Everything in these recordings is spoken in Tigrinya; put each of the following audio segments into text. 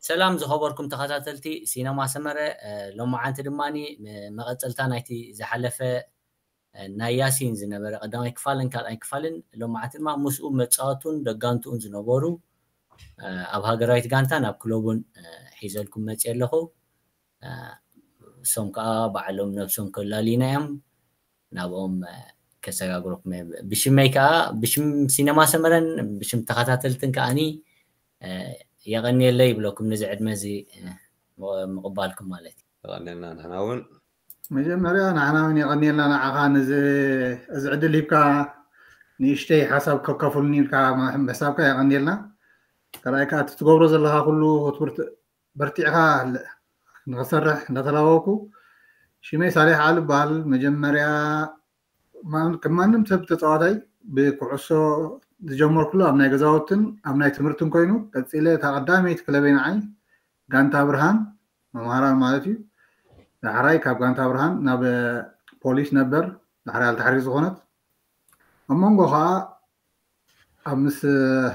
ሰላም ዝኸበርኩም ተኸታተልቲ ሲነማ ሰመረ፣ እ፣ ሎማዓንቲ ድማ ን-፣ መቐጸልታ ናይቲ ዝሓለፈ፣ እ፣ ናይ ያሲን ዝነበረ ቀዳማይ ክፋልን ካልኣይ ክፋልን ሎማዓንቲ ድማ ምስኡ መጻወቱን ደጋንትኡን ዝነበሩ፣ እ፣ ኣብ ሃገራዊት ጋንታን ኣብ ክለቡን፣ እ፣ ሒዘልኩም መጽየ ኣለኹ። እ፣ እሶም ከኣ ባዕሎም ነብሶም ከላልዩና እዮም። ናብኦም፣ እ፣ ከሰጋግረኩም እየ። ብሽመይ ከኣ፣ ብሽም ሲነማ ሰመረን ብሽም ተኸታተልትን ከኣኒ፣ እ፣ የቐንየለይ ይብለኩም ነዚ ዕድመ እዚ፣ እ፣ ምቕ-፣ ምቕባልኩም ማለት እዩ። የቐንየልና ንሕና እውን። መጀመርያ ንሕና እውን የቐንየልና ንዓኻ ነዚ፣ እዚ ዕድል ሂብካ ንእሽተይ ሓሳብ ከካፍሉኒ ኢልካ ማ-፣ ምሕሳብካ የቐንየልና። ካልኣይ ከኣ እቲ ትገብሮ ዘለኻ ኩሉ ክትብርት-፣ በርቲዕካ ል-፣ ንኽሰርሕ እንዳተላበብኩ፣ ሽመይ ሳሌሕ ዓሊ እበሃል። መጀመርያ ማ-፣ ከም ማንም ሰብ ተጻዋታይ ብኩዕሶ ዝጀመርኩሉ ኣብ ናይ ገዛውትን ኣብ ናይ ትምህርትን ኮይኑ፣ ቀጺለ እታ ቀዳመይቲ ክለበይ ንዓይ ጋንታ ብርሃን መምሃራን ማለት እዩ። ዳሕራይ ካብ ጋንታ ብርሃን ናብ ፖሊስ ነበር፣ ዳሕራይ ኣልታሕሪር ዝኾነት። ኣብ መንጎ ኸኣ ኣብ ምስ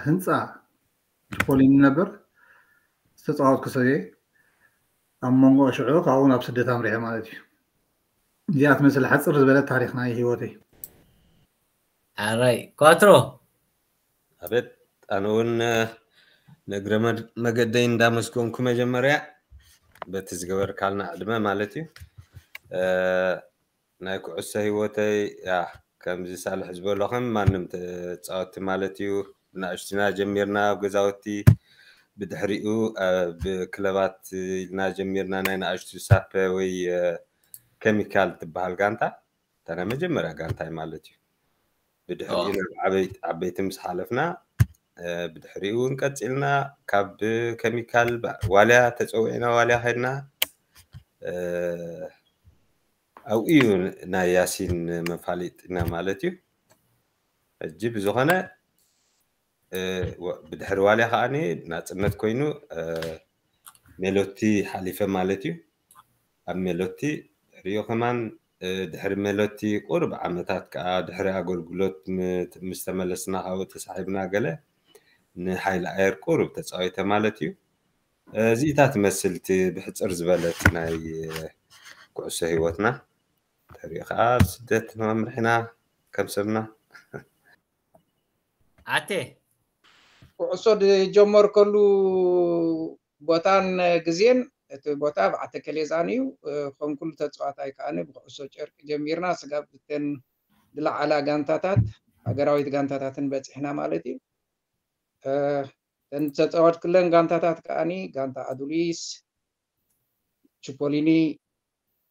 ህንጻ ፖሊኒ ነበር ዝተጻወትኩ ሰብ እየ። ኣብ መንጎ ሽዑ ካብኡ ናብ ስደት ኣምሪሐ ማለት እዩ። እዚኣ ትመስል ሓጽር ዝበለት ታሪኽ ናይ ህይወተይ። ኣራይ፣ ኳትሮ። ኣቤት፣ ኣነ እውን፣ እ፣ ንእግረ መድ-፣ መገደይ እንዳመስገንኩ መጀመርያ በቲ ዝገበርካልና ዕድመ ማለት እዩ። እ፣ ናይ ኩዕሶ ህይወተይ፣ ያ፣ ከምዚ ሳልሕ ዝበሎ ከም ማንም ተጻወቲ ማለት እዩ። ንኣሽቱና ጀሚርና ኣብ ገዛውቲ፣ ብድሕሪኡ፣ እ፣ ብክለባት ኢልና ጀሚርና ናይ ንኣሽቱ ሳፐ ወይ፣ እ፣ ኬሚካል ትበሃል ጋንታ። እታ ናይ መጀመርያ ጋንታይ ማለት እዩ። ብድሕሪኡ ኦ። ናብ ዓበይት-፣ ዓበይቲ ምስ ሓለፍና፣ እ፣ ብድሕሪኡ እውን ቀጺልና ካብ ኬሚካል ባ-፣ ዋልያ ተጸዊዕና ዋልያ ከድና፣ እ፣ ኣብኡ እዩ ናይ ያሲን መፋሊጥና ማለት እዩ። ሕጂ ብዝኾነ፣ እ፣ ወ-፣ ብድሕሪ ዋልያ ከኣኒ ናጽነት ኮይኑ፣ እ፣ ሜሎቲ ሓሊፈ ማለት እዩ። ኣብ ሜሎቲ ድሕሪኡ ከማን፣ እ፣ ድሕሪ ሜሎቲ ቁሩብ ዓመታት ከኣ ድሕሪ ኣገልግሎት ም-፣ ምስ ተመለስና ካብኡ ተሳሒብና ገለ ንሓይሊ ኣየር ቁሩብ ተጻዊተ ማለት እዩ። እዚኢታ ትመስል እቲ ብሕጽር ዝበለት ናይ፣ እ፣ ኩዕሶ ህይወትና። ድሕሪኡ ከኣ ኣብ ስደት ኣምሪሕና ከም ሰብና። ኣቴ። ኩዕሶ ዝጀመርከሉ ቦታን ግዜን፣ እቲ ቦታ በዓተ ከሌዛን እዩ። እ፣ ከም ኩሉ ተጻዋታይ ከኣ ብኩዕሶ ጨርቂ ጀሚርና ስጋብ እተን ዝለዓላ ጋንታታት፣ ሃገራዊት ጋንታታትን በጺሕና ማለት እዩ። እ፣ እተን ዝተጻወትክለን ጋንታታት ከኣኒ ጋንታ ኣዱሊስ፣ ቺፖሊኒ፣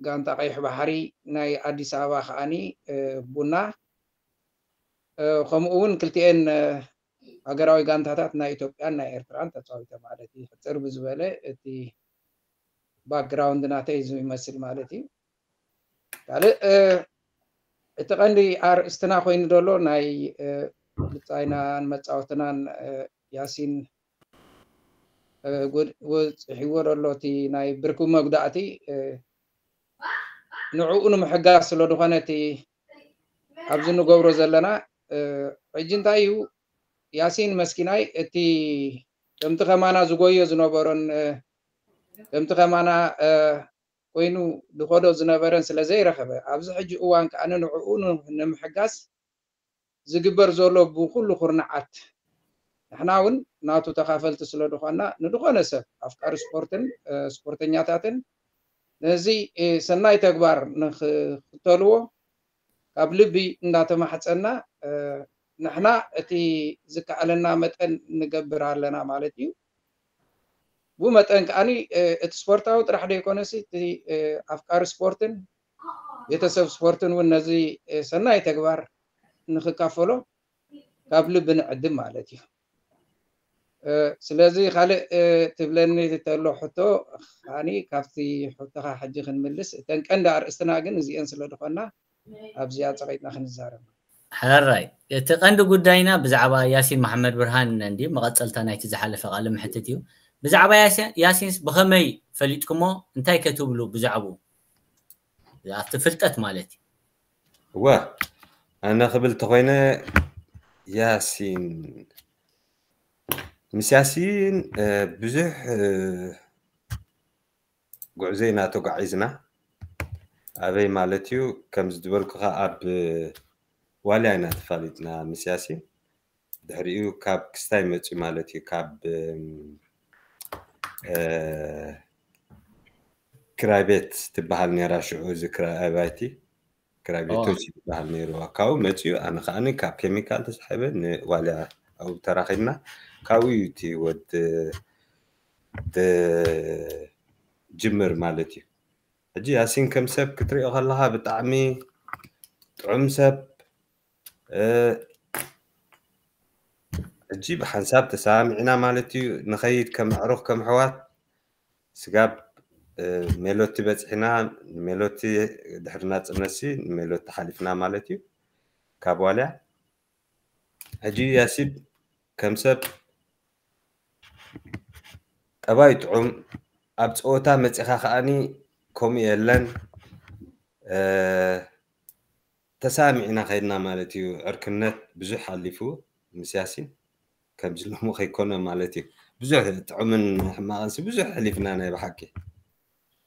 ጋንታ ቀይሕ ባሕሪ፣ ናይ ኣዲስ ኣበባ ከኣኒ፣ እ፣ ቡና፣ እ፣ ከምኡ እውን ክልቲኤን፣ እ፣ ሃገራዊ ጋንታታት ናይ ኢትዮጵያን ናይ ኤርትራን ተጻዊተ ማለት እዩ። ሕጽር ብዝበለ እቲ ባክግራውንድ ናተይ እዚ ይመስል ማለት እዩ። ካልእ፣ እ፣ እቲ ቀንዲ ኣርእስትና ኮይኑ ዘሎ ናይ፣ እ፣ ብጻይናን መጻወትናን፣ እ፣ ያሲን፣ እ፣ ጎድ-፣ ወጽሒዎ ዘሎ እቲ ናይ ብርኪ መጉዳእቲ፣ እ፣ ንዕኡ ንምሕጋዝ ስለ ዝኾነ እቲ ኣብዚ ንገብሮ ዘለና፣ እ፣ ሕጂ እንታይ እዩ ያሲን መስኪናይ እቲ ከምቲ ከማና ዝጎዮ ዝነበሮን፣ እ፣ ከምቲ ከማና፣ እ፣ ኮይኑ ዝኸዶ ዝነበረን ስለ ዘይረኸበ፣ ኣብዚ ሕጂ እዋን ከኣ ንዕኡ ን-፣ ንምሕጋዝ ዝግበር ዘሎ ብኹሉ ኩርናዓት ንሕና እውን ናቱ ተኻፈልቲ ስለ ዝኾንና፣ ንድኾነ ሰብ ኣፍቃሪ ስፖርትን፣ እ፣ ስፖርተኛታትን ነዚ፣ እ፣ ሰናይ ተግባር ንኽኽተልዎ ካብ ልቢ እንዳተማሕጸና፣ እ፣ ንሕና እቲ ዝከኣለና መጠን ንገብር ኣለና ማለት እዩ። ብኡ መጠን ከኣኒ፣ እ፣ እቲ ስፖርታዊ ጥራሕ ዘይኮነሲ፣ እቲ፣ እ፣ ኣፍቃሪ ስፖርትን ቤተሰብ ስፖርትን እውን ነዚ፣ እ፣ ሰናይ ተግባር ንኽካፈሎ ካብ ልቢ ንዕድም ማለት እዩ። እ፣ ስለዚ ካልእ፣ እ፣ ትብለኒ ተሎ ሕቶ፣ ከኣኒ ካብቲ ሕቶኻ ሕጂ ክንምልስ፣ እተን ቀንዲ ኣርእስትና ግን እዚአን ስለ ዝኾና፣ ኣብዚኣ ጸቒጥና ክንዛረብ። ሕራይ፣ እቲ ቀንዲ ጉዳይና ብዛዕባ ያሲን መሓመድ ብርሃን እንድዩ፣ መቐጸልታ ናይቲ ዝሓለፈ ቃለ መሕትት እዩ። ብዛዕባ ያሲ-፣ ያሲንስ ብኸመይ ፈሊጥኩሞ? እንታይ ከ ትብሉ ብዛዕባኡ? ኣብቲ ፍልጠት ማለት እዩ። እወ፣ ኣነ ክብል ተኾይነ ያሲን ምስ ያሲን ብዙሕ ጉዕዞ ኢና ተጓዒዝና። ኣበይ ማለት እዩ? ከም ዝበልኩኻ ኣብ ዋልያ ኢና ተፋሊጥና ምስ ያሲን። ድሕሪኡ ካብ ክስታይ መፅዩ ማለት እዩ። ካብ ክራይ ቤት ትበሃል ነራ ሽዑ፣ እዚ ክራይ ኣባይቲ ክራይ ቤቶች ይበሃል ነይሩ። ካብኡ መፅዩ፣ ኣነ ከዓኒ ካብ ኬሚካል ተሳሒበ ንዋልያ ኣብኡ ተራኺብና። ካብኡ እዩ እቲ ወድ ጅምር ማለት እዩ። ሕጂ ያሲን ከም ሰብ ክትሪኦ ከለኻ ብጣዕሚ ጥዑም ሰብ። ሕጂ ብሓንሳብ ተሰማሚዕና ማለት እዩ፣ ንኸይድ ከም ኣዕሩኽ ከም ኣሕዋት። ስጋብ ሜሎቲ በፂሕና፣ ንሜሎቲ ድሕሪ ናፅነትሲ ንሜሎቲ ሓሊፍና ማለት እዩ ካብ ዋልያ። ሕጂ ያሲን ከም ሰብ ጠባይ ጥዑም፣ ኣብ ፀወታ መፂኻ ከዓኒ ከምኡ የለን። ተሳሚዕና ከይድና ማለት እዩ። ዕርክነት ብዙሕ ሓሊፉ ምስ ያሲን ከምዚ ሎሚ ከይኮነ ማለት እዩ። ብዙሕ ጥዑምን ሕማቕንሲ ብዙሕ ሕሊፍና ናይ ብሓቂ።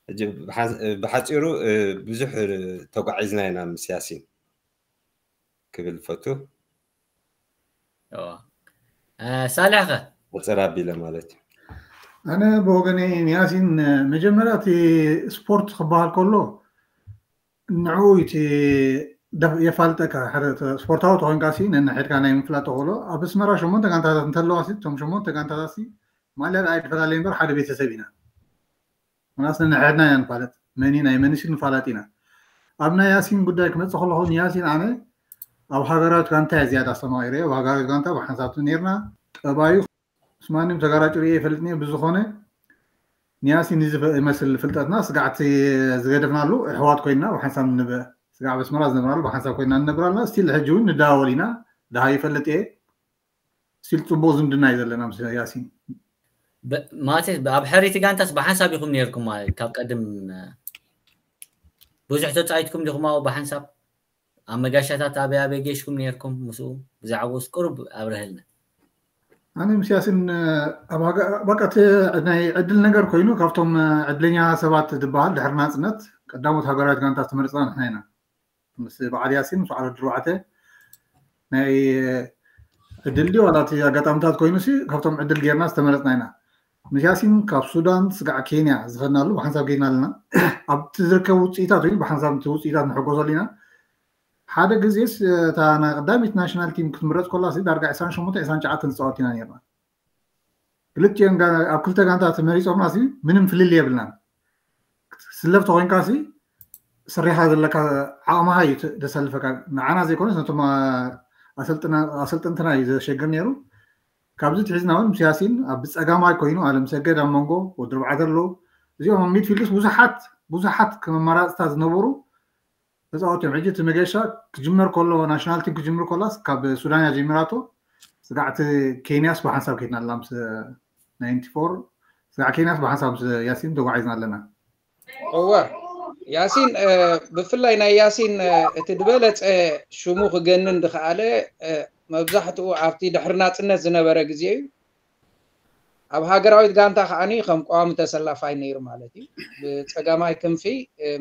ሕጂ ብሓ- ብሓፂሩ ብዙሕ ተጓዒዝና ኢና ምስ ያሲን ክብል ፈቱ። ሳልሕ ከ? ሕፅር ኣቢለ ማለት እዩ። ኣነ ብወገነይ ንያሲን መጀመርያ እቲ ስፖርት ክበሃል ከሎ ንዕኡ እቲ የፋልጠካ። ሓደ ስፖርታዊ ተኮንካ ሲ ነንሕድካ ናይ ምፍላጥ ተኽእሎ። ኣብ ኣስመራ ሸሞንተ ጋንታታት እንተለዋ ሲ እቶም ሸሞንተ ጋንታታት ሲ ማልያ ኣይፈላለየ እምበር ሓደ ቤተሰብ ኢና። ምናስ ነንሕድና ኢና ንፋለጥ፣ መኒ ናይ መኒ ሲ ንፋለጥ ኢና። ኣብ ናይ ያሲን ጉዳይ ክመፅእ ከለኹ ንያሲን ኣነ ኣብ ሃገራዊት ጋንታ እየ ዝያዳ ኣስተማቒረ። ኣብ ሃገራዊት ጋንታ ብሓንሳብ ነርና። ጠባዩ ምስ ማንም ተጋራጭ ርእየ ይፈልጥኒ። ብዝኾነ ንያሲን እዚ ይመስል ፍልጠትና። ስጋዕቲ ዝገደፍናሉ ኣሕዋት ኮይንና ብሓንሳብ ንበ ስጋዕ በስመራ ዝነብራሉ ብሓንሳብ ኮይንና ንነብራልና። ስቲል ሕጂ እውን ንደዋወል ኢና። ደሃ ይፈልጥ እየ። ስቲል ፅቡቅ ዝምድና እዩ ዘለና ምስ ያሲን። ማለት ኣብ ሕርይቲ ጋንታስ ብሓንሳብ ኢኹም ነርኩም ማለት ካብ ቀድም ብዙሕ ተፃዊትኩም ዲኹም ኣብኡ ብሓንሳብ ኣብ መጋሻታት ኣበይ ኣበይ ገይሽኩም ነርኩም ምስኡ ብዛዕባኡስ ቅሩብ ኣብርሀልና። ኣነ ምስ ያሲን ኣብ በቃ ናይ ዕድል ነገር ኮይኑ ካብቶም ዕድለኛ ሰባት ዝበሃል ድሕሪ ናፅነት ቀዳሞት ሃገራዊት ጋንታ ዝተመረፅና ንሕና ኢና። ምስ በዓል ያሲን ምስ ዓረድ ድርባዕተ ናይ ዕድል ድዩ ዋላ እቲ ኣጋጣሚታት ኮይኑ ሲ ካብቶም ዕድል ጌርና ዝተመረፅና ኢና። ምስ ያሲን ካብ ሱዳን ስጋዕ ኬንያ ዝኸድናሉ ብሓንሳብ ጌርና ኣለና። ኣብቲ ዝርከብ ውፅኢታት ወይ ብሓንሳብ እቲ ውፅኢታት ንሕጎሰሉ ኢና። ሓደ ግዜስ እታ ናይ ቀዳሚት ናሽናል ቲም ክትምረፅ ኮላ ሲ ዳርጋ ዕስራን ሸሞንተ ዕስራን ትሽዓተ ንፃወት ኢና ነርና። ክልቲኦም ኣብ ክልተ ጋንታ ተመሪፆምና ሲ ምንም ፍልል የብልናን። ክትስለፍ ተኮይንካ ሲ ስሪኻ ዘለካ ዓቕምኻ እዩ ዘሰልፈካ። ንዓና ዘይኮነስ ነቶም ኣሰልጥንትና እዩ ዘሸግር ነይሩ። ካብዚ ትሒዝና እውን ምስ ያሲን ኣብ ፀጋማይ ኮይኑ ኣለምሰገድ ኣብ መንጎ ወዲ ርብዓተ ኣለዉ። እዚኦም ኣብ ሚድፊልድስ ብዙሓት ብዙሓት ከም ኣማራፅታት ዝነበሩ ተፃወትዮም። ሕጂ እቲ መገሻ ክጅመር ከሎ ናሽናል ቲም ክጅምር ከላስ ካብ ሱዳን እያ ጀሚራቶ። ስጋዕቲ ኬንያስ ብሓንሳብ ከይድና ኣላ ምስ ናይንቲ ፎር ስጋዕ ኬንያስ ብሓንሳብ ምስ ያሲን ተጓዒዝና ኣለና። እወ ያሲን ብፍላይ ናይ ያሲን እቲ ዝበለፀ ሽሙ ክገንን ዝኸኣለ መብዛሕትኡ ኣብቲ ድሕሪ ናፅነት ዝነበረ ግዜ እዩ። ኣብ ሃገራዊት ጋንታ ከዓኒ ከም ቀዋሚ ተሰላፋይ ነይሩ ማለት እዩ። ብፀጋማይ ክንፊ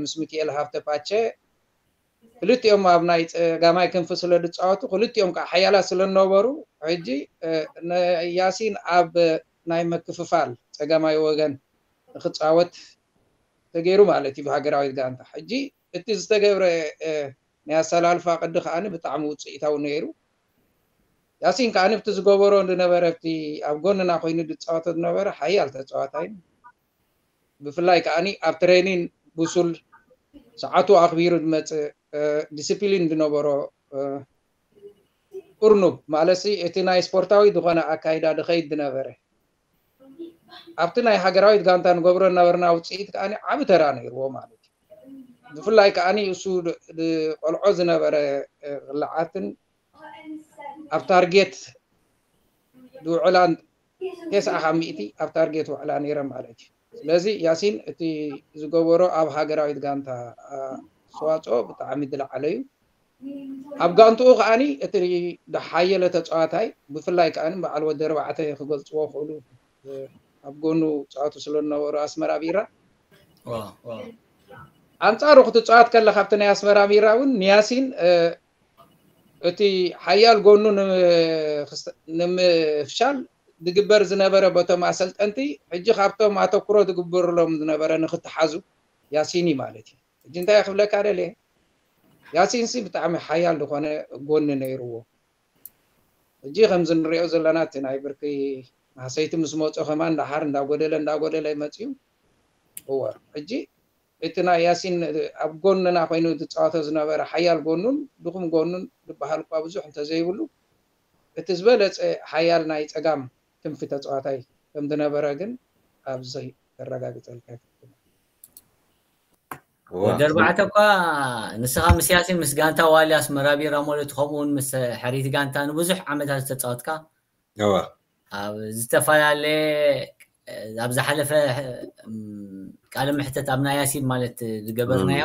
ምስ ሚኪኤል ሃብተ ፓቸ ክልቲኦም ኣብ ናይ ፀጋማይ ክንፊ ስለ ዝፃወቱ ክልቲኦም ከዓ ሓያላት ስለ ዝነበሩ ሕጂ ያሲን ኣብ ናይ ምክፍፋል ፀጋማይ ወገን ንክፃወት ተገይሩ ማለት እዩ ብሃገራዊት ጋንታ። ሕጂ እቲ ዝተገብረ ናይ ኣሰላልፋ ቅዲ ከዓኒ ብጣዕሚ ውፅኢታዊ ነይሩ። ያሲን ከዓኒ ብቲ ዝገበሮ ዝነበረ ብቲ ኣብ ጎንና ኮይኑ ዝፃወቶ ዝነበረ ሓያል ተፃዋታይ ብፍላይ ከዓኒ ኣብ ትሬኒን ብሱል ሰዓቱ ኣኽቢሩ ዝመፅእ ዲስፕሊን ዝነበሮ እርኑብ ማለት እቲ ናይ ስፖርታዊ ዝኾነ ኣካይዳ ዝኸይድ ዝነበረ ኣብቲ ናይ ሃገራዊት ጋንታ ንገብሮ ዝነበርና ውፅኢት ከዓኒ ዓቢ ተራ ነይርዎ ማለት እዩ። ብፍላይ ከዓኒ እሱ ቆልዖ ዝነበረ ቅልዓትን ኣብ ታርጌት ዝውዕላን ተስዓ ካብ ሚእቲ ኣብ ታርጌት ውዕላ ነይረ ማለት እዩ። ስለዚ ያሲን እቲ ዝገበሮ ኣብ ሃገራዊት ጋንታ ኣስተዋፅኦ ብጣዕሚ ዝለዓለ እዩ። ኣብ ጋንትኡ ከዓኒ እቲ ዝሓየለ ተፃዋታይ ብፍላይ ከዓኒ በዓል ወዲ ኣርባዕተ ክገልፅዎ ክእሉ ኣብ ጎኑ ፃወቱ ስለዝነበሩ ኣስመራ ቢራ ኣንፃሩ ክትፃወት ከለ ካብቲ ናይ ኣስመራ ቢራ እውን ንያሲን እቲ ሓያል ጎኑ ንምፍሻል ዝግበር ዝነበረ በቶም ኣሰልጠንቲ ሕጂ ካብቶም ኣተኩሮ ዝግበሩሎም ዝነበረ ንክትሓዙ ያሲን እዩ ማለት እዩ። ሕጂ እንታይ ክብለካ ደልየ፣ ያሲን ሲ ብጣዕሚ ሓያል ዝኾነ ጎኒ ነይርዎ። ሕጂ ከምዚ ንሪኦ ዘለና እቲ ናይ ብርኪ ማህሰይቲ ምስ መፅኦ ከማን ደሓር እንዳጎደለ እንዳጎደለ መፅዩ። እወ ሕጂ እቲ ናይ ያሲን ኣብ ጎንና ኮይኑ ዝፃወቶ ዝነበረ ሓያል ጎኑን ድኹም ጎኑን ዝበሃል እኳ ብዙሕ እንተዘይብሉ እቲ ዝበለፀ ሓያል ናይ ፀጋም ክንፊ ተፃዋታይ ከም ዝነበረ ግን ኣብዚ ከረጋግፀልካ ይፈቱ። ወዲ ኣርባዕተ እኳ ንስኻ ምስ ያሲን ምስ ጋንታ ዋልያ ኣስመራ ቢራ ማለት ከምኡ እውን ምስ ሕርይቲ ጋንታ ንብዙሕ ዓመታት ዝተፃወትካ ኣብ ዝተፈላለየ ኣብ ዝሓለፈ ቃለ ምሕተት ኣብ ናይ ያሲን ማለት ዝገበርናዮ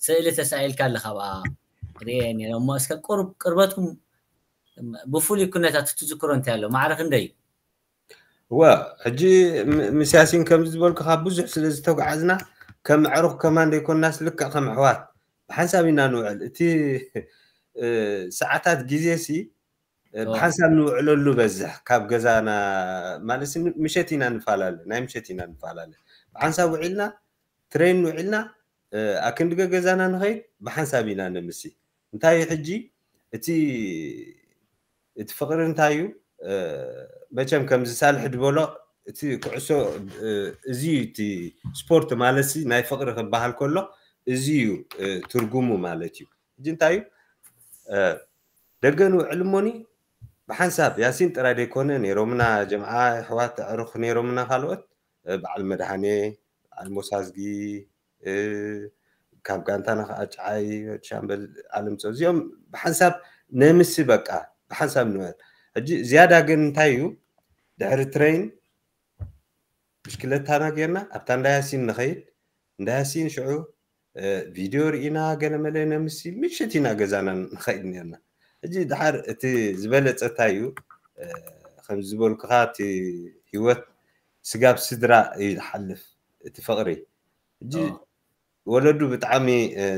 ስእሊ ተሳኢልካ ኣለካ ኣብኣ ርኤ ነይረ እሞ እስከ ቅርበትኩም ብፍሉይ ኩነታት እትዝክሮ እንታይ ኣሎ? ማዕረ ክንደይ እዩ? እወ ሕጂ ምስ ያሲን ከምዚ ዝበልኩ ካብ ብዙሕ ስለ ዝተጓዓዝና ከም ኣዕሩኽ ከማን ዘይኮንናስ ልክዕ ከም ኣሕዋት ብሓንሳብ ኢና ንውዕል። እቲ ሰዓታት ግዜ ሲ ብሓንሳብ ንውዕለሉ በዝሕ ካብ ገዛና ማለት ምሸት ኢና ንፈላለ ናይ ምሸት ኢና ንፈላለ ብሓንሳብ ውዒልና ትሬን ውዒልና ኣክንዲ ገገዛና ንኸይድ ብሓንሳብ ኢና ንምሲ እንታይ ሕጂ እቲ እቲ ፍቕሪ እንታይ እዩ መቸም ከምዚ ሳልሕ ድበሎ እቲ ኩዕሶ እዚ እቲ ስፖርት ማለት ናይ ፍቕሪ ክበሃል ከሎ እዚ እዩ ትርጉሙ ማለት እዩ ሕጂ እንታይ እዩ ደገ ንውዕል እሞኒ ብሓንሳብ ያሲን ጥራይ ደይኮነ ነይሮምና ጀምዓ ኣሕዋት ኣዕሩኽ ነይሮምና ካልኦት በዓል መድሃኔ በዓል ሞሳዝጊ ካብ ጋንታና ከዓ ጨዓይ ሻምበል ዓለም ፀ እዚኦም ብሓንሳብ ነምሲ በቃ ብሓንሳብ ንበል ሕጂ ዝያዳ ግን እንታይ እዩ ድሕሪ ትሬን ብሽክለታና ጌርና ኣብታ እንዳ ያሲን ንኸይድ እንዳ ያሲን ሽዑ ቪድዮ ርኢና ገለመለ ነምሲ ምሽት ኢና ገዛና ንኸይድ ነርና ሕጂ ድሓር እቲ ዝበለፀ እንታይ እዩ ከም ዝበልኩኻ እቲ ህይወት ስጋብ ስድራ እዩ ዝሓልፍ እቲ ፍቕሪ ሕጂ ወለዱ ብጣዕሚ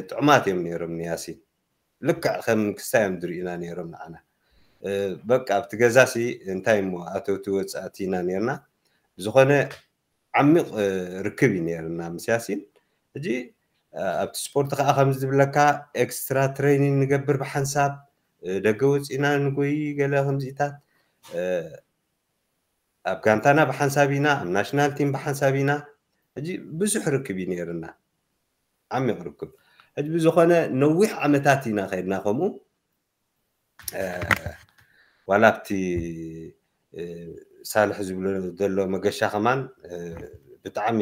ጥዑማት እዮም ነይሮም ንያሲን ልክዕ ከም ክስታይ እዮም ዝርእዩና ነይሮም ንዓና በቃ ኣብቲ ገዛሲ እንታይ እሞ ኣተውቲ ወፃእቲ ኢና ነርና ዝኾነ ዓሚቕ ርክብ እዩ ነርና ምስ ያሲን ሕጂ ኣብቲ ስፖርት ከዓ ከም ዝብለካ ኤክስትራ ትሬኒንግ ንገብር ብሓንሳብ ደገ ወፂእና ንጎይ ገለ ከምዚታት ኣብ ጋንታና ብሓንሳብ ኢና ኣብ ናሽናል ቲም ብሓንሳብ ኢና ሕጂ ብዙሕ ርክብ እዩ ነይርና ዓሚቕ ርክብ ሕጂ ብዝኾነ ነዊሕ ዓመታት ኢና ከድና ከምኡ ዋላ ኣብቲ ሳልሕ ዝብሎ ዘሎ መገሻ ከማን ብጣዕሚ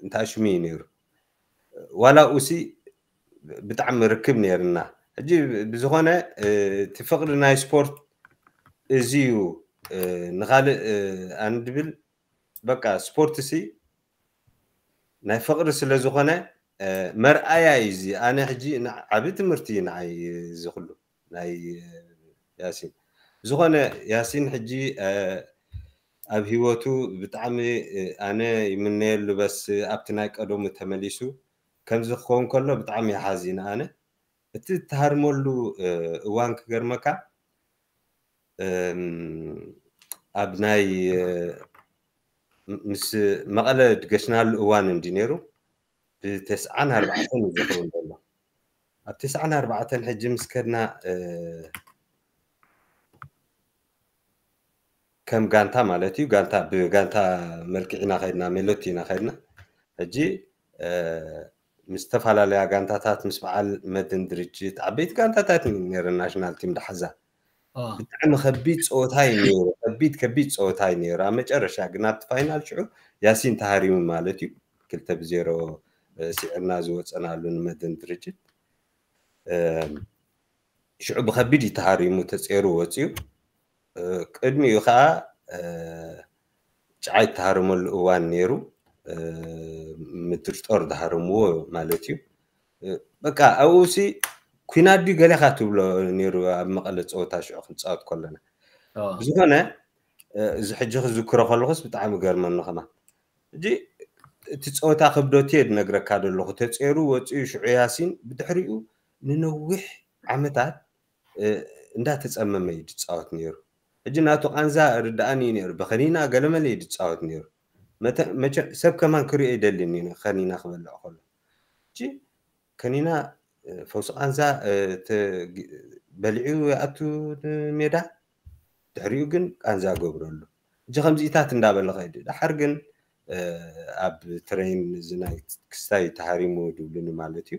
እንታይ ሽሙ እዩ ነይሩ ዋላ ኡሲ ብጣዕሚ ርክብ ነይርና ሕጂ ብዝኾነ እቲ ፍቕሪ ናይ ስፖርት እዚ እዩ ንካልእ ኣንድብል በቃ ስፖርት ሲ ናይ ፍቕሪ ስለ ዝኾነ መርኣያ እዩ እዚ ኣነ ሕጂ ዓብ ትምህርቲ እዩ ንዓይ እዚ ኩሉ ናይ ያሲን ዝኾነ ያሲን ሕጂ ኣብ ህይወቱ ብጣዕሚ ኣነ ይምነየሉ በስ ኣብቲ ናይ ቀደሙ ተመሊሱ ከምዚ ክኸውን ከሎ ብጣዕሚ ይሓዚን ኣነ እቲ እትሃርመሉ እዋን ክገርመካ ኣብ ናይ ምስ መቐለ ድገሽናሉ እዋን እንዲ ነይሩ ብተስዓን ኣርባዕተን እዩ ዝኸውን ዘሎ ኣብ ተስዓን ኣርባዕተን ሕጂ ምስ ከድና ከም ጋንታ ማለት እዩ ጋንታ ብጋንታ መልክዕ ኢና ከድና ሜሎቲ ኢና ከድና ሕጂ ምስ ዝተፈላለያ ጋንታታት ምስ በዓል መድን ድርጅት ዓበይቲ ጋንታታት ነረ ናሽናል ቲም ድሓዛ ብጣዕሚ ከቢድ ፀወታ እዩ ነይሩ ከቢድ ከቢድ ፀወታ እዩ ነይሩ ኣብ መጨረሻ ግን ኣብቲ ፋይናል ሽዑ ያሲን ተሃሪሙ ማለት እዩ ክልተ ብዜሮ ስዒርና ዝወፀናሉ ንመድን ድርጅት ሽዑ ብከቢድ እዩ ተሃሪሙ ተፀይሩ ወፅዩ ቅድሚኡ ከዓ ጫዓ ይተሃረመሉ እዋን ነይሩ ምድር ጦር ዝሃረምዎ ማለት እዩ በቃ ኣብኡ ሲ ኩናት ድዩ ገሌኻ ትብሎ ነይሩ ኣብ መቐለ ጸወታ ሽዑ ክንጻወት ከለና። ብዝኾነ እዚ ሕጂ ክዝክሮ ከለኹስ ብጣዕሚ ገርመኒ ከማን። ሕጂ እቲ ጸወታ ክብደቱ እየ ዝነግረካ ዘለኹ። ተጼሩ ወጺኡ ሽዑ ያሲን ብድሕሪኡ ንነዊሕ ዓመታት እንዳተጸመመ እዩ ዝጻወት ነይሩ። ሕጂ ናቱ ቃንዛ ርድኣኒ እዩ ነይሩ። ብኸኒና ገለመለ እዩ ዝጻወት ነይሩ። ሰብ ከማን ክሪኦ ይደልን እዩ ከኒና ክበልዕ ከሎ። ሕጂ ከኒና ፈውሲ ቃንዛ በሊዑ ይኣቱ ሜዳ፣ ድሕሪኡ ግን ቃንዛ ገብረሉ። ሕጂ ከምዚኢታት እንዳበለ ኸይዱ። ደሓር ግን ኣብ ትሬን እዚ ናይ ክስታይ ተሃሪሙ ድብሉኒ ማለት እዩ።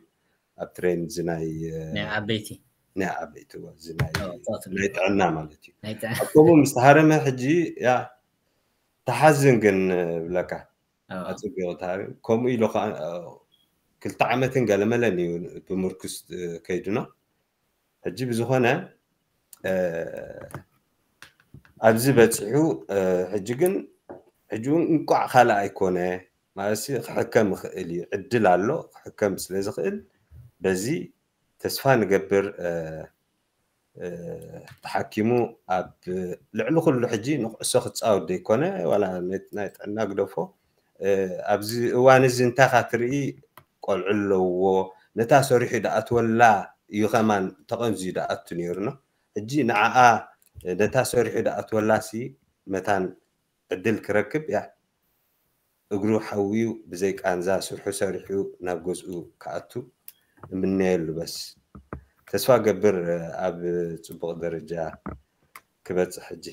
ኣብ ትሬን እዚ ናይ ናይ ዓበይቲ ናይ ዓበይቲ እዚ ናይ ጥዕና ማለት እዩ። ኣብ ከምኡ ምስ ተሃረመ ሕጂ ያ ተሓዝን ግን ብለካ ኣጽቢቑ ተሃሪሙ። ከምኡ ኢሉ ከዓ ክልተ ዓመትን ገለመለን እዩ ብምርኩስ ከይድኖ። ሕጂ ብዝኾነ ኣብዚ በፂሑ ሕጂ ግን ሕጂ እውን እንቋዕ ካልእ ኣይኮነ ማለት ክሕከም ይኽእል እዩ። ዕድል ኣሎ ክሕከም ስለ ዝኽእል በዚ ተስፋ ንገብር። ተሓኪሙ ኣብ ልዕሊ ኩሉ ሕጂ ንኩዕሶ ክፃወት ዘይኮነ ዋላ ናይ ጥዕና ግደፎ ኣብዚ እዋን እዚ እንታይ ካ ትርኢ ቆልዑ ኣለውዎ ነታ ሰሪሑ ደኣትወላ እዩ ከማን ተቐንዝዩ ደኣቱ ነይሩ ነው። ሕጂ ንዓኣ ነታ ሰሪሑ ደኣትወላ ሲ መታን ዕድል ክረክብ ያ እግሩ ሓውዩ ብዘይ ቃንዛ ስርሑ ሰሪሑ ናብ ገዝኡ ክኣቱ እምነየሉ። በስ ተስፋ ገብር ኣብ ፅቡቕ ደረጃ ክበፅሕ ሕጂ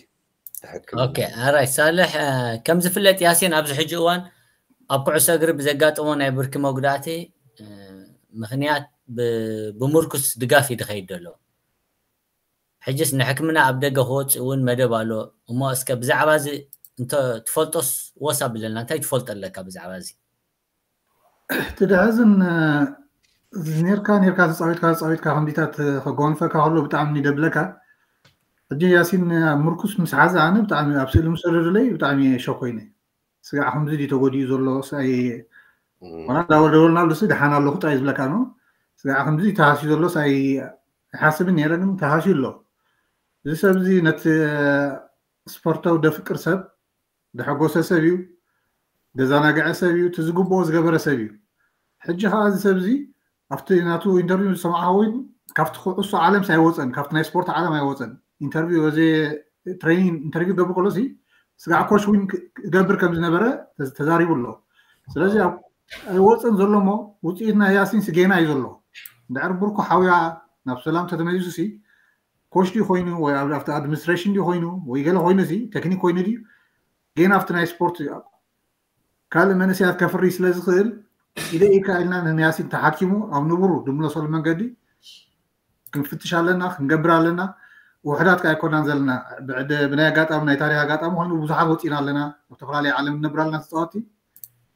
ተሐክም። ኦኬ ኣራይ ሳልሕ ከም ዝፍለጥ ያሲን ኣብዚ ሕጂ እዋን ኣብ ኩዕሶ እግሪ ብዘጋጥሞ ናይ ብርኪ መጉዳእቲ ምኽንያት ብምርኩስ ድጋፍ እዩ ድኸይድ ዘሎ። ሕጅስ ንሕክምና ኣብ ደገ ክወፅእ እውን መደብ ኣሎ እሞ እስከ ብዛዕባ እዚ እንተ ትፈልጦስ ወስ ኣብለና እንታይ ትፈልጦ ኣለካ ብዛዕባ እዚ? እቲ ድሕዝን ኔርካ ኔርካ ተፃዊትካ ተፃዊትካ ከምዚታት ከጓንፈካ ከሎ ብጣዕሚ ደብለካ። ሕጂ ያሲን ምርኩስ ምስ ሓዘ ኣነ ብጣዕሚ ኣብ ስእሊ ምስ ሰደዱለይ ብጣዕሚ ሸኮይነ። ስጋዕ ከምዚ ድዩ ተጎዲኡ ዘሎ ሳይ ዋላ እንዳወደወልናሉ ሲ ደሓን ኣለኹ ጥራይ ዝብለካ ነው። ስጋዕ ከምዚ ተሃስዩ ዘሎ ሳይ ኣይሓስብን ነይረ ግን ተሃስዩ ኣሎ። እዚ ሰብ እዚ ነቲ ስፖርታዊ ደፍቅር ሰብ ደሐጎሰ ሰብ እዩ፣ ደዛናግዐ ሰብ እዩ፣ እቲ ዝግብኦ ዝገበረ ሰብ እዩ። ሕጂ ከዓ እዚ ሰብ እዚ ኣብቲ ናቱ ኢንተርቪው ዝሰማዕካ እውን ካብቲ ኩዕሶ ዓለም ኣይወፀን፣ ካብቲ ናይ ስፖርት ዓለም ኣይወፀን። ኢንተርቪው እዚ ትሬኒንግ ኢንተርቪው ገብር ከሎ ሲ ስጋዕ ኮች እውን ክገብር ከም ዝነበረ ተዛሪቡ ኣሎ። ስለዚ ኣይወፀን ዘሎ እሞ ውፅኢት ናይ ያሲን ሲ ጌና እዩ ዘሎ። እንድሕር ብርኩ ሓውያ ናብ ሰላም ተተመሊሱ ሲ ኮች ድዩ ኮይኑ ወይ ኣብቲ ኣድሚኒስትሬሽን ድዩ ኮይኑ ወይ ገለ ኮይኑ ሲ ቴክኒክ ኮይኑ ድዩ ጌና ኣብቲ ናይ ስፖርት ካልእ መንእሰያት ከፍሪ ስለ ዝኽእል ኢደ ኢድካ ኢልና ንያሲን ተሓኪሙ ኣብ ንቡሩ ድምለሰሉ መንገዲ ክንፍትሽ ኣለና፣ ክንገብር ኣለና። ውሕዳት ከ ኣይኮናን ዘለና። ብዕደ ብናይ ኣጋጣሚ ናይ ታሪክ ኣጋጣሚ ኮይኑ ብዙሓት ወፂና ኣለና። ኣብ ዝተፈላለዩ ዓለም ንነብር ኣለና ተፃወቲ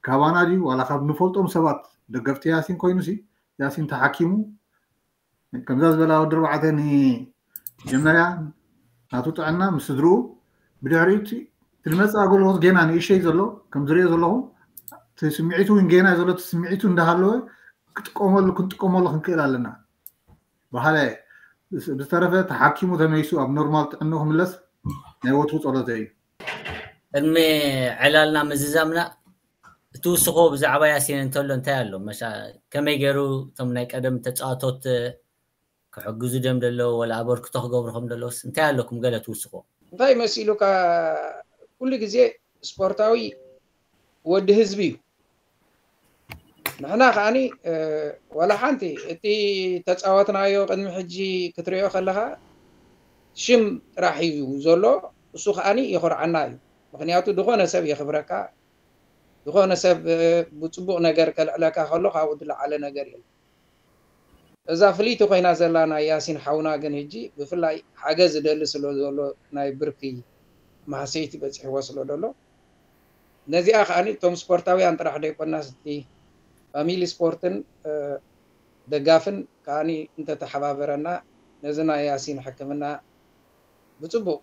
ካባና ድዩ ዋላ ካብ ንፈልጦም ሰባት ደገፍቲ ያሲን ኮይኑ ሲ ያሲን ተሓኪሙ ከምዛ ዝበላ ወዲ ኣርባዕተ ንመጀመርያ ናቱ ጥዕና ምስ ስድርኡ ብድሕሪኡ እቲ ዝመፅእ ኣገልግሎት ጌና ንእሸይ ዘሎ ከም ዝሪኦ ዘለኹ እቲ ስምዒቱ እውን ጌና ዘሎ እቲ ስምዒቱ እንዳሃለወ ክጥቀመሉ ክንጥቀመሉ ክንክእል ኣለና። ባህለ ብዝተረፈ ተሓኪሙ ተመይሱ ኣብ ኖርማል ጥዕንኡ ክምለስ ናይ ወትሩ ፀሎተ እዩ። ቅድሚ ዕላልና ምዝዛምና እትውስኾ ብዛዕባ ያሲን እንተሎ እንታይ ኣሎ? መሻ ከመይ ገይሩ እቶም ናይ ቀደም ተጻዋቶት ክሕግዙ ድዮም ደለዉ ወላ ኣበርክቶ ክገብሩ ከም ደለዎስ እንታይ ኣለኩም ገለ ትውስኾ? እንታይ መሲሉካ ኩሉ ግዜ ስፖርታዊ ወዲ ህዝቢ እዩ። ንሕና ከዓኒ ወላ ሓንቲ እቲ ተጻወትናዮ ቅድሚ ሕጂ ክትሪኦ ከለኻ ሽም ጥራሕ እዩ ዘሎ። እሱ ከዓኒ የኾርዓና እዩ። ምኽንያቱ ዝኾነ ሰብ የኽብረካ፣ ዝኾነ ሰብ ብፅቡቕ ነገር ከልዕለካ ከሎ ካብኡ ዝለዓለ ነገር የለን። እዛ ፍልይቲ ኮይና ዘላ ናይ ያሲን ሓውና ግን ሕጂ ብፍላይ ሓገዝ ዝደሊ ስለ ዘሎ ናይ ብርኪ ማህሰይቲ በፂሕዎ ስለ ዘሎ ነዚኣ ከዓኒ እቶም ስፖርታውያን ጥራሕ ደይኮናስ እቲ ፋሚሊ ስፖርትን ደጋፍን ከዓኒ እንተተሓባበረና ነዚ ናይ ያሲን ሕክምና ብፅቡቕ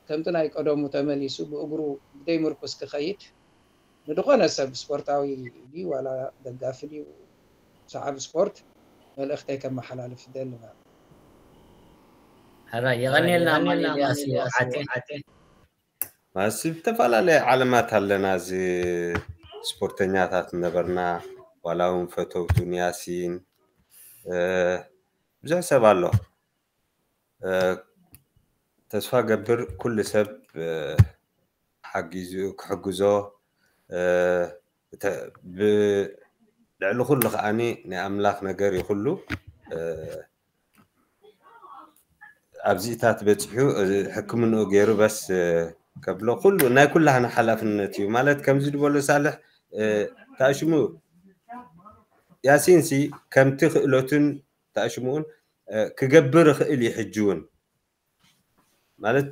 ከምቲ ናይ ቀደሙ ተመሊሱ ብእግሩ ብደይ ምርኩስ ክኸይድ ንድኾነ ሰብ ስፖርታዊ ድዩ ዋላ ደጋፊ ድዩ ሰዓብ ስፖርት መልእኽተይ ከመሓላልፍ ይደሊ ማለት እዩ። ሕራይ የቐንየልና ኣማን ኤልያስ ዓቴ። ኣብ ዝተፈላለየ ዓለማት ኣለና። እዚ ስፖርተኛታት ነበርና፣ ዋላ እውን ፈተውቱ ንያሲን ብዙሕ ሰብ ኣሎ። ተስፋ ገብር ኩሉ ሰብ ሓጊዙ ክሕግዞ፣ ልዕሊ ኩሉ ከዓኒ ናይ ኣምላኽ ነገር ይኹሉ ኣብዚታት በፂሑ ሕክምንኡ ገይሩ በስ ከብሎ ኩሉ ናይ ኩላህና ሓላፍነት እዩ። ማለት ከምዚ ዝበሎ ሳልሕ ታሽሙ ያሲንሲ ከምቲ ክእለቱን ታሽሙኡን ክገብር ይኽእል እዩ። ሕጂ እውን ማለት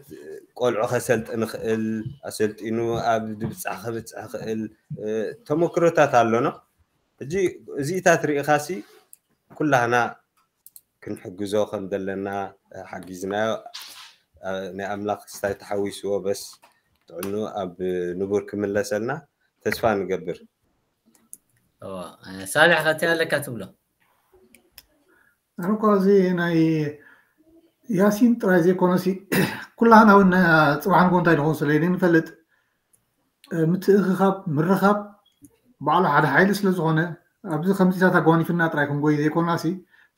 ቆልዑ ከሰልጥን ይኽእል፣ ኣሰልጢኑ ኣብ ድብፃሕ ክብፅሕ ይኽእል ተመክሮታት ኣሎና። ሕጂ እዚታት ርኢኻሲ ኩላህና ክንሕግዞ ከም ዘለና ሓጊዝናዮ ናይ ኣምላኽ ክስታይ ተሓዊስዎ በስ ጥዕኑ ኣብ ንቡር ክምለሰልና ተስፋ ንገብር። ሳልሕ ከቲ ኣለካ ትብሎ ኣነ እኳ እዚ ናይ ያሲን ጥራይ ዘይኮነሲ ኩላህና እውን ጽባሕ ንጎ እንታይ ንኸውን ስለ ንፈልጥ ምትእኽኻብ ምርኻብ ባዕሉ ሓደ ሓይሊ ስለ ዝኾነ ኣብዚ ከምዚታት ኣጓኒፍና ጥራይ ክንጎይ ዘይኮናሲ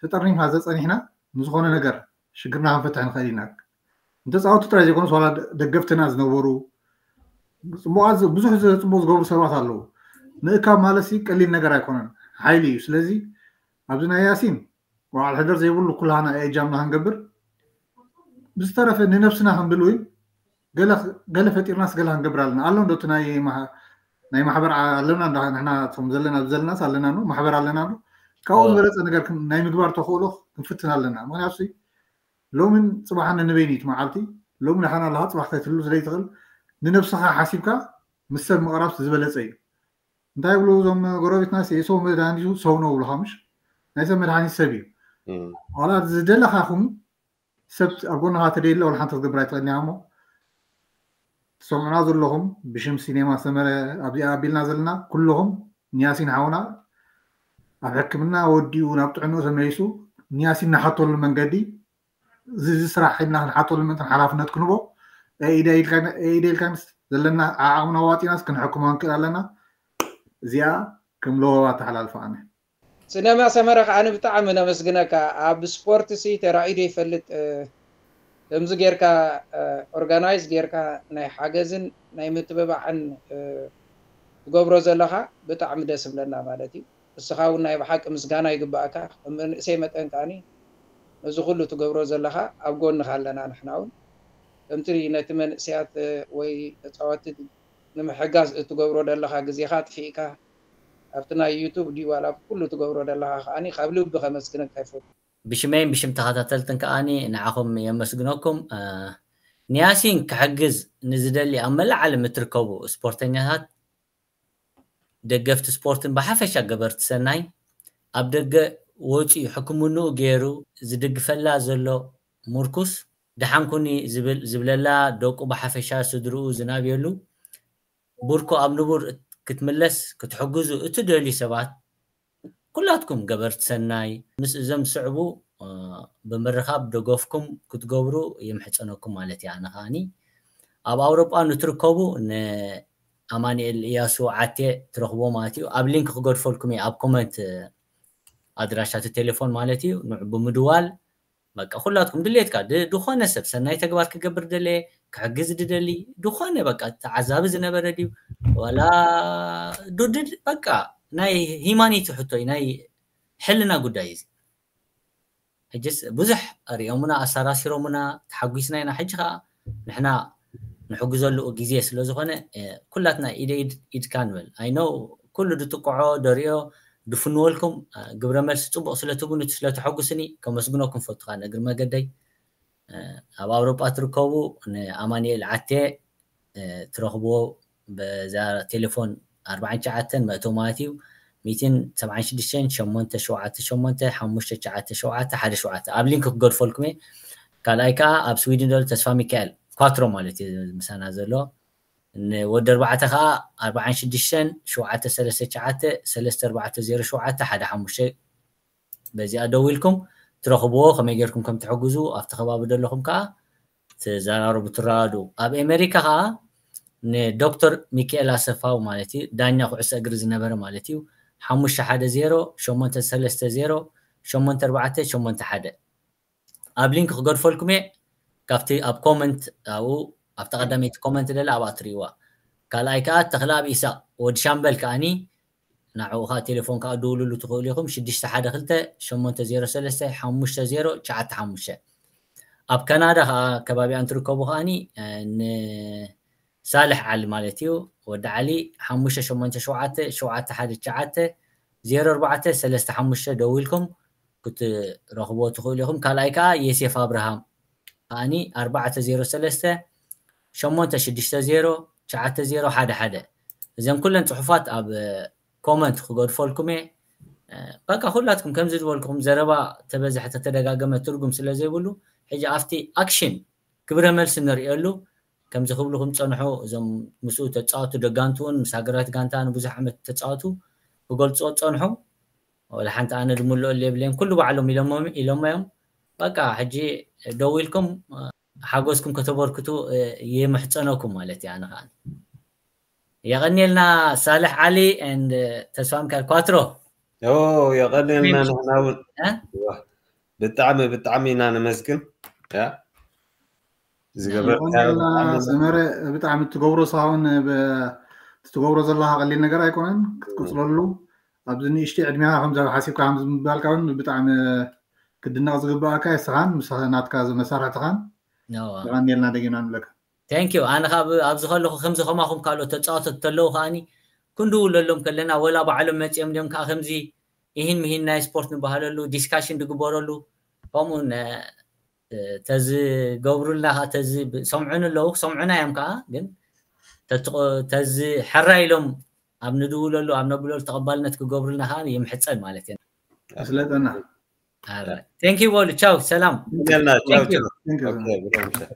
ተጠርኒፍና ዘጸኒሕና ንዝኾነ ነገር ሽግርና ክንፈትሕ ንኽእል ኢና። ንተጻወቱ ጥራይ ዘይኮነስ ዋላ ደገፍትና ዝነበሩ ጽቡቓት ብዙሕ ጽቡቕ ዝገብሩ ሰባት ኣለዉ። ምእካብ ማለት ቀሊል ነገር ኣይኮነን፣ ሓይሊ እዩ። ስለዚ ኣብዚ ናይ ያሲን ወዓል ሕደር ዘይብሉ ኩላህና እጃምና ክንገብር ብዝተረፈ ንነብስና ክንብል እውን ገለ ፈጢርናስ ገለ ክንገብር ኣለና ኣሎ እንዶ እቲ ናይ ማሕበር ኣለና ንሕና ቶም ዘለና ዘለናስ ኣለና ኖ ማሕበር ኣለና ኖ ካብኡ ዝበለፀ ነገር ናይ ምግባር ተኽእሎ ክንፍትን ኣለና። ምክንያቱ ሎምን ፅባሕን ንበይን እዩ መዓልቲ። ሎሚ ናሓና ኣለካ ፅባሕ ከይትህሉ ስለይትኽእል ንነብስኻ ሓሲብካ ምስ ሰብ ምቕራብ ዝበለፀ እዩ። እንታይ ይብሉ እዞም ጎረቤትና የሰው መድሃኒቱ ሰው ነው ብሉካ ምሽ ናይ ሰብ መድሃኒት ሰብ እዩ። ዋላ ዝደለካ ይኹን ሰብ ኣብ ጎንኻ ተደይለ ወላ ሓንቲ ክትገብር ኣይትኽእልን እሞ ትሰምዑና ዘለኹም ብሽም ሲኔማ ሰመረ ኣብዚኣ ኣቢልና ዘለና ኩለኹም ንያሲን ሓውና ኣብ ሕክምና ወዲኡ ናብ ጥዕንኡ ተመሊሱ ንያሲን ንሓተሉ መንገዲ እዚ ስራሕ ሒድና ክንሓተሉ ምእንትን ሓላፍነት ክንቦ ኢደ ኢልካንስ ዘለና ዓዓቕምና ዋጢናስ ክንሕክሞ ክንክእል ኣለና። እዚኣ ከም ለበባ ተሓላልፋ ኣነ ስነማ ሰመረ ከዓ ብጣዕሚ ነመስግነካ። ኣብ ስፖርት ሲ ተራኢዶ ይፈልጥ ከምዚ ጌርካ ኦርጋናይዝ ጌርካ ናይ ሓገዝን ናይ ምትብባዕን ትገብሮ ዘለኻ ብጣዕሚ ደስ ብለና ማለት እዩ። እስኻ እውን ናይ ብሓቂ ምስጋና ይግባእካ። ከም መንእሰይ መጠን ከዓኒ ነዚ ኩሉ ትገብሮ ዘለኻ ኣብ ጎንኻ ኣለና። ንሕና እውን ከምቲ ነቲ መንእሰያት ወይ ተፃወቲ ንምሕጋዝ እትገብሮ ዘለኻ ግዜኻ ኣጥፊእካ ኣብቲ ናይ ዩቱብ ድዩ ዋላ ኣብ ኩሉ ትገብሮ ዘለኻ ከዓኒ ካብ ልቢ ከመስግነካ ይፈቱ። ብሽመይን ብሽም ተኸታተልትን ከዓኒ ንዓኹም የመስግነኩም። ንያሲን ክሕግዝ ንዝደሊ ኣብ መላእ ዓለም እትርከቡ ስፖርተኛታት ደገፍቲ ስፖርትን ብሓፈሻ ገበርቲ ሰናይ ኣብ ደገ ወፂኡ ሕክምንኡ ገይሩ ዝድግፈላ ዘሎ ሙርኩስ ደሓን ኩኒ ዝብል ዝብለላ ደቁ ብሓፈሻ ስድርኡ ዝናብየሉ ቡርኮ ኣብ ንቡር ክትምለስ ክትሕግዙ እትደልዩ ሰባት ኩላትኩም ገበርቲ ሰናይ ምስ እዞም ዝስዕቡ ብምርኻብ ደገፍኩም ክትገብሩ ይምሕፀነኩም ማለት እያ። ኣነ ከዓኒ ኣብ ኣውሮጳ ንትርከቡ ንኣማንኤል እያሱ ዓቴ ትረኽቦ ማለት እዩ። ኣብ ሊንክ ክገድፈልኩም እየ ኣብ ኮመንት ኣድራሻ እቲ ቴሌፎን ማለት እዩ። ንዑ ብምድዋል በቃ ኩላትኩም ድሌትካ ድኾነ ሰብ ሰናይ ተግባር ክገብር ደለ ክሕግዝ ድደሊ ድኾነ በቃ ተዓዛቢ ዝነበረ ድዩ ዋላ ዱድድ በቃ ናይ ሂማኒቲ ሕቶ እዩ ናይ ሕልና ጉዳይ እዚ። ሕጅስ ብዙሕ ሪኦሙና ኣሳራሲሮሙና ተሓጒስና ኢና። ሕጂ ከዓ ንሕና ንሕግዘሉ ግዜ ስለ ዝኾነ ኩላትና ኢደ ኢድካ ንበል። ኣይ ኖው ኩሉ ድጥቅዖ ደሪኦ ድፍንወልኩም ግብረ መልሲ ፅቡቕ ስለ ትቡን እቲ ስለ ተሐጉስኒ ከመስግነኩም ፈቱ። ከዓ ንእግሪ መገደይ ኣብ ኣውሮጳ ትርከቡ ንኣማኑኤል ዓቴ ትረኽብዎ በዛ ቴሌፎን ኣርባዓን ትሽዓተን መእተዊ ማለት እዩ። ሚእትን ሰብዓን ሽዱሽተን ሸሞንተ ሸውዓተ ሸሞንተ ሓሙሽተ ትሽዓተ ሸውዓተ ሓደ ሸውዓተ ኣብ ሊንክ ክገድፈልኩም እየ። ካልኣይ ከዓ ኣብ ስዊድን ዘሎ ተስፋ ሚካኤል ኳትሮ ማለት እዩ ምሳና ዘሎ። ንወዲ ኣርባዕተ ከዓ ኣርባዓን ሽዱሽተን ሸውዓተ ሰለስተ ትሽዓተ ሰለስተ ኣርባዕተ ዜሮ ሸውዓተ ሓደ ሓሙሽተ በዚኣ ደው ኢልኩም ትረኽብዎ፣ ከመይ ጌርኩም ከም ትሕግዙ ኣብቲ ከባቢ ዘለኹም ከዓ ትዘራረቡ፣ ትረዳድኡ። ኣብ ኣሜሪካ ከዓ ንዶክተር ሚካኤል ኣሰፋው ማለት እዩ፣ ዳኛ ኩዕሶ እግሪ ዝነበረ ማለት እዩ፣ ሓሙሽተ ሓደ ዜሮ ሸሞንተ ሰለስተ ዜሮ ሸሞንተ ኣርባዕተ ሸሞንተ ሓደ። ኣብ ሊንክ ክገድፈልኩም እየ፣ ካብቲ ኣብ ኮመንት ኣብኡ ኣብቲ ቀዳመይቲ ኮመንት ደላ ኣብኣ ትርእይዋ። ካልኣይ ከዓ ተኽለኣብ ኢሳቅ ወዲ ሻምበል ከዓኒ ንዕኡ ከዓ ቴሌፎን ከዓ ደውልሉ ትኽእሉ ኢኹም፣ ሽዱሽተ ሓደ ክልተ ሸሞንተ ዜሮ ሰለስተ ሓሙሽተ ዜሮ ትሽዓተ ሓሙሽተ። ኣብ ካናዳ ከዓ ከባቢኣን ትርከቡ ከዓኒ ንሳልሕ ዓሊ ማለት እዩ፣ ወዲ ዓሊ ሓሙሽተ ሸሞንተ ሸውዓተ ሸውዓተ ሓደ ትሽዓተ ዜሮ ኣርባዕተ ሰለስተ ሓሙሽተ ደዊልኩም ክትረኽብዎ ትኽእሉ ኢኹም። ካልኣይ ከዓ የሴፍ ኣብርሃም ከዓኒ ኣርባዕተ ዜሮ ሰለስተ ሸሞንተ ሽዱሽተ ዜሮ ትሽዓተ ዜሮ ሓደ ሓደ። እዘን ኩለን ጽሑፋት ኣብ ኮመንት ክገድፈልኩም እየ። በቃ ኩላትኩም ከምዚ ዝበልኩም ዘረባ ተበዝሐ ተተደጋገመ ትርጉም ስለ ዘይብሉ ሕጂ ኣብቲ ኣክሽን ግብረ መልሲ ንርእየሉ። ከምዚ ክብልኩም ጸንሑ እዞም ምስኡ ተጻወቱ ደጋንትውን ምስ ሃገራት ጋንታ ንብዙሕ ዓመት ተጻወቱ ክገልጽዎ ጸንሑ። ወላ ሓንቲ ኣነ ድምልኦ የብለይን፣ ኩሉ ባዕሎም ኢሎሞ ኢሎሞ እዮም። በቃ ሕጂ ደው ኢልኩም ሓጎስኩም ከተበርክቱ ይምሕጸነኩም ማለት እዩ። ኣነ ከዓ የቐንየልና ሳልሕ ዓሊ and ተስፋ ሚካኤል ኳትሮ። የቐንየልና ንሕና እውን ብጣዕሚ ብጣዕሚ ኢና ነመስግን። ዝገበርካዮ ሰመረ ብጣዕሚ ትገብሮ ሳሁን ትገብሮ ዘለካ ቀሊል ነገር ኣይኮነን ክትቅፅለሉ። ኣብዚ ንእሽተይ ዕድሜኻ ከምዚ ሓሲብካ ከምዚ ምባልካ እውን ብጣዕሚ ክድነቕ ዝግባኣካ የስኻን ምስ ናትካ መሳርሕትኻን የቐንየልና ደጊምና ንብለካ። Thank you። ኣነ ካብ ኣብዚ ከለኹ ከምዚ ከማኹም ካልኦት ተፃወተት ተለዉ ከዓኒ ክንድውለሎም ከለና ወላ ባዕሎም መፂኦም ድዮም ከዓ ከምዚ ይህን ምሂን ናይ ስፖርት ንበሃለሉ ዲስካሽን ዝግበረሉ ከምኡ ተዝገብሩልና ከዓ ተዝሰምዑን ኣለዉ ክሰምዑና እዮም ከዓ ግን ተዚ ሕራ ኢሎም ኣብ ንድውለሉ ኣብ ነብለሉ ተቐባልነት ክገብሩልና ከዓ ይምሕፀን ማለት እዩ። ስለጠና Thank you በሉ። ቻው ሰላም። ቻው ቻው።